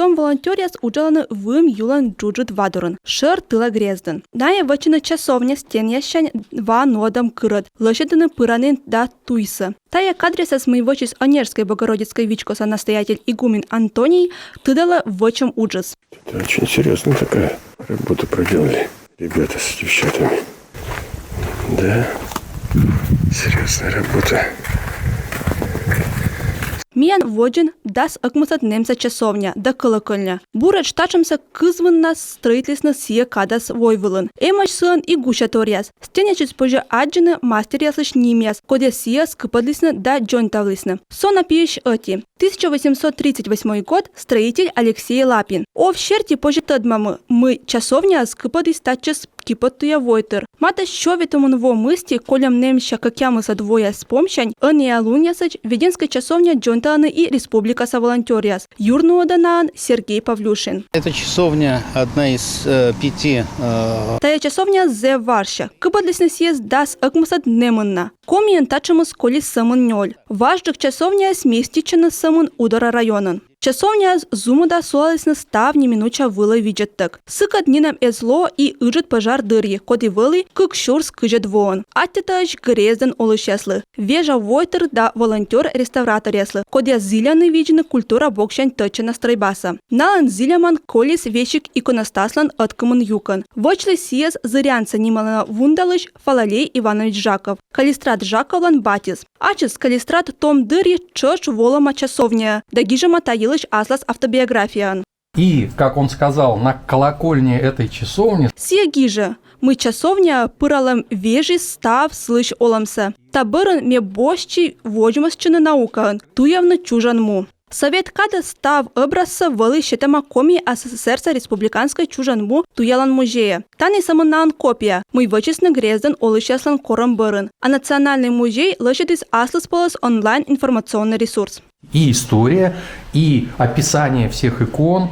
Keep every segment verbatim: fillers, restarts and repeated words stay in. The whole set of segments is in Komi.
Том волонтёръяс уджалӧны вым юлӧн джуджыд вадорын, шӧр тыла грездын. Найӧ вӧчӧны часовня стенъяссянь ва нуӧдӧм кырӧд, лӧсьӧдӧны пыранін да туйсӧ. Тайӧ кадръясас, мый вӧчис Онежскӧй Богородицкӧй вичкоса настоятель игумен Антоний, тыдалӧ вӧчӧм уджыс. Это очень серьёзная такая работа проделали ребята с девчатами. Да, серьёзная работа. Миян водзын дас ӧкмысӧд нэмса часовня да колокольня. Буретш татшӧмсӧ кызвыннас стрӧитлісны сійӧ кадас войвылын. Эмӧсь сылӧн и гусяторъяс. Стенъясысь позьӧ аддзыны мастеръяслысь нимъяс, кодъяс сійӧс кыпӧдлісны да дзоньтавлісны. Со на пиысь ӧти. Тысяча восемьсот тридцать восьмой год, строитель Алексей Лапин. Ов серти позьӧ тӧдмавны, мый часовняыс кыпӧдіс татчӧс киподтуя войтыр. Матӧ сё ветымын во мысти кольӧм нэмся кӧкъямысӧд вояс помсянь ӧнія лунъясӧдз Веденскӧй часовня дзоньталӧны и республикаса волонтёръяс. Юрнуӧдӧ наӧн Сергей Павлюшин. Эта часовня одна из э, пяти. Э... Тайӧ часовня зэв важся. Кыпӧдлісны сійӧс дас ӧкмысӧд нэмын на. Комиын татшӧмыс колис сӧмын нёль. Важджык часовняяс меститчӧны сӧмын Удора районын. Часовняяс зумыда сулалісны став неминуча вылӧ видзӧдтӧг. Сыкӧд нинӧм эз ло и ыджыд пӧжар дырйи, коді вӧлі кык сюрс кызьӧд воын. Аттьӧ таысь грездын олысьяслы, вежа войтыр да волонтёр-реставраторъяслы, кодъяс зіляны видзны культура боксянь тӧдчана стрӧйбасӧ. Налӧн зіляман колис весиг иконостаслӧн ӧткымын юкӧн. Вӧчліс сійӧс Зырянса нималана вундалысь Фалалей Иванович Жаков, Каллистрат Жаковлӧн батьыс. Ачыс Каллистрат том дырйи тшӧтш волӧма часовняӧ да гижӧма та йылысь аслас автобиографияын. И, как он сказал, на колокольне этой часовни. Сійӧ гижӧ, мый часовняӧ пыралӧм вежис став сылысь олӧмсӧ. Та бӧрын ме босьтчи водзмӧстчыны наукаӧн, туявны чужан му. Совет кадӧ став ӧбразсӧ вӧлі сетӧма Коми АССР-са республиканскӧй чужан му туялан музейӧ. Тані сӧмын налӧн копия, мый вӧчисны грездын олысьяслӧн корӧм бӧрын. А Национальнӧй музей лӧсьӧдіс аслыспӧлӧс онлайн информационнӧй ресурс. И история, и описание всех икон,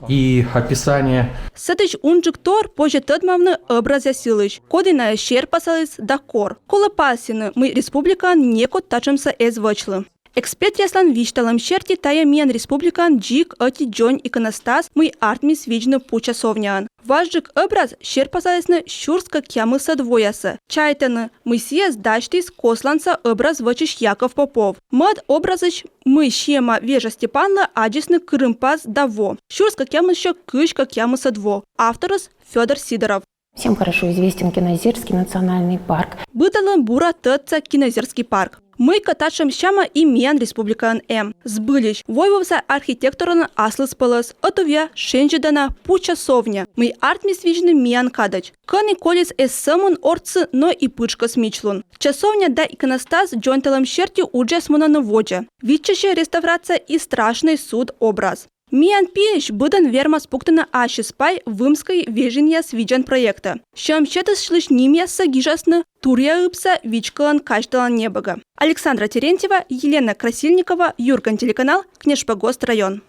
и описание. Сэтысь унджыктор позьӧ тӧдмавны ӧбразъяс йылысь, коді найӧс серпасаліс да кор. Колӧ пасйыны, мый республикаын некод татшӧмсӧ эз вӧчлы. Экспертъяслӧн висьталӧм серти, тайӧ миян республикаын дзик ӧти дзонь иконостас, мый артмис видзны пу часовняын. Важджык ӧбраз серпасалісны сюрс кӧкъямысӧд воясӧ. Чайтӧны, мый сійӧс дасьтіс Косланса ӧбраз вӧчысь Яков Попов. Мӧд ӧбразысь, мый сиӧма вежа Степанлы, аддзисны кырымпас да во. Сюрс кӧкъямыссё кызь кӧкъямысӧд во. Авторыс Фёдор Сидоров. Всем хорошо известен Кинозерский национальный парк. Быдӧнлы бура тӧдса Кинозерский парк. Мыйкӧ татшӧм сяма и миян республикаын эм. Збыльысь, войвывса архитекторлӧн аслыспӧлӧс, ӧтувъя шензьӧдана пу часовня, мый артмис видзны миян кадӧдз. Кӧні колис эз сӧмын ортсы, но и пытшкӧс мичлун. Часовня да иконостас дзоньталӧм серти уджъяс мунӧны водзӧ. Виччысьӧ реставрация и Страшный суд ӧбраз. Миян пиысь быдӧн вермас пуктыны ассьыс пай Вымскӧй вежинъяс видзан проектӧ. Сьӧм сетысьлысь нимъяссӧ гижасны Турья ыбса вичколӧн казьтылан небӧгӧ. Александра Терентьева, Елена Красильникова, «Юрган» телеканал, Княжпогост район.